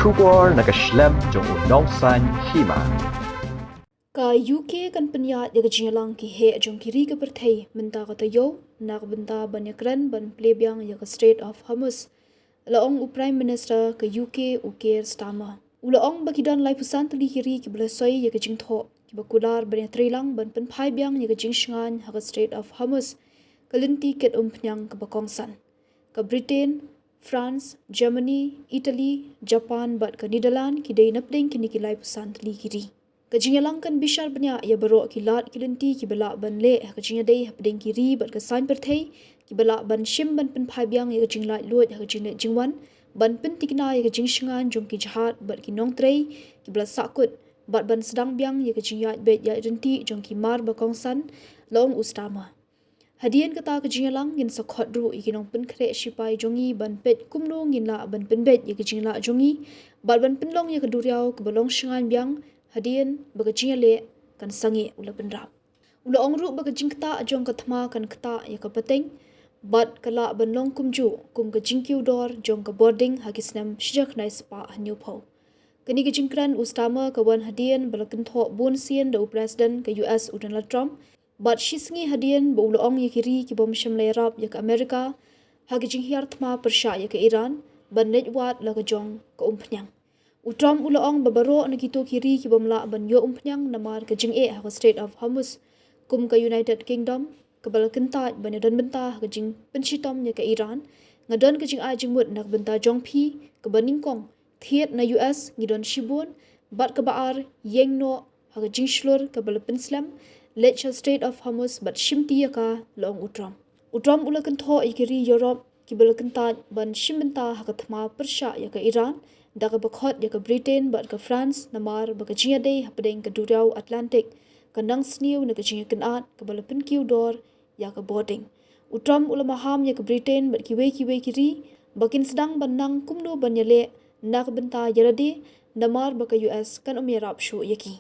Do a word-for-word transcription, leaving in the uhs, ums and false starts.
Khubor na ka shlem jong u nongsan hima. Ka U K kan pynïaid ïa ka jingïalang ki heh jong ki ri ka pyrthei mynta ka taïew na ka bynta ban ïakren ban plie biang ïa ka Strait of Hormuz, la ong u Prime Minister ka U K u Keir Starmer. U la ong ba ki don laiphew san tylli ki ri kiba la soi ïa ka jingthoh kiba kular ban ïatreilang ban pynphai biang ïa ka jingshngaiñ ha ka Strait of Hormuz, ka lynti kit umphniang kaba kongsan. Ka Britain, France, Germany, Italy, Japan bad ka Netherlands ki dei napdeng kine ki laiphew san tylli ki ri. Ka jingïalang kan bishar bniah ïa baroh ki lad ki lynti kiba lah ban leh ha ka jingïadei hapdeng ki ri bad ka saiñ pyrthei kiba lah ban shim ban pynphai biang ïa ka jinglaitluid ha ka jingleit jingwan, ban pyntikna ïa ka jingshngaiñ jong ki jhad bad ki nongtrei kiba la sahkut, bad ban sdang biang ïa ka jingïaid beit ïaid ryntih jong ki mar ba kongsan, la ong u Starmer. Hadien kata ka jingïalang ngin sa khot ruh ïa ki nongpynkhreh shipai jong ngi ban peit kumno ngin lah ban pynbeit ïa ka jinglah jong ngi bad ban pynlong ïa ka duriaw kaba long shngaiñ biang hadien ba ka jingïaleh kan sangeh, u la pynrap. U la ong ruh ba ka jingktah jong ka thma kan ktah ïa ka pateng bad ka lah ban long kumjuh kum ka jingkiew dor jong ka bording ha ki snem shi hajar khyndai spah hynñiewphew. Kane ka jingkren u Starmer ka wan hadien ba la kynthoh bun sien da u President ka U S u Donald Trump, bad shi sngi hadien ba u la ong ïa ki ri kibym shym la ïarap ïa ka Amerika ha ka jinghiar thma pyrshah ïa ka Iran ban leit wad la ka jong ka umphniang. U Trump u la ong ba baroh na kito ki ri kibym lah ban ïoh umphniang namar ka jingeh ha ka Strait of Hormuz, kum ka United Kingdom, kaba la kyntait ban ïadon bynta ha ka jingpynshitom ïa ka Iran, nga don ka jingai jingmut na ka bynta jong phi, kaba nyngkong, thied na U S ngi don shibun, bad kaba ar, ïeng noh ha ka jingshlur kaba la pynslem, leit sha Strait of Hormuz bad shimti ïa ka, la ong u Trump. U Trump u la kynthoh ïa ki ri Europe kiba la kyntait ban shim bynta ha ka thma pyrshah ïa ka Iran, da kaba khot ïa ka Britain bad ka France namar ba ka jingïadei hapdeng ka duriaw Atlantic ka nang sniew na ka jingïakynad kaba la pynkiew dor ïa ka bording. U Trump u la maham ïa ka Britain bad kiwei kiwei ki ri ba kin sdang ban nang kumno ban ïaleh na ka bynta ïa lade namar ba ka U S kan ym ïarap shuh ïa ki.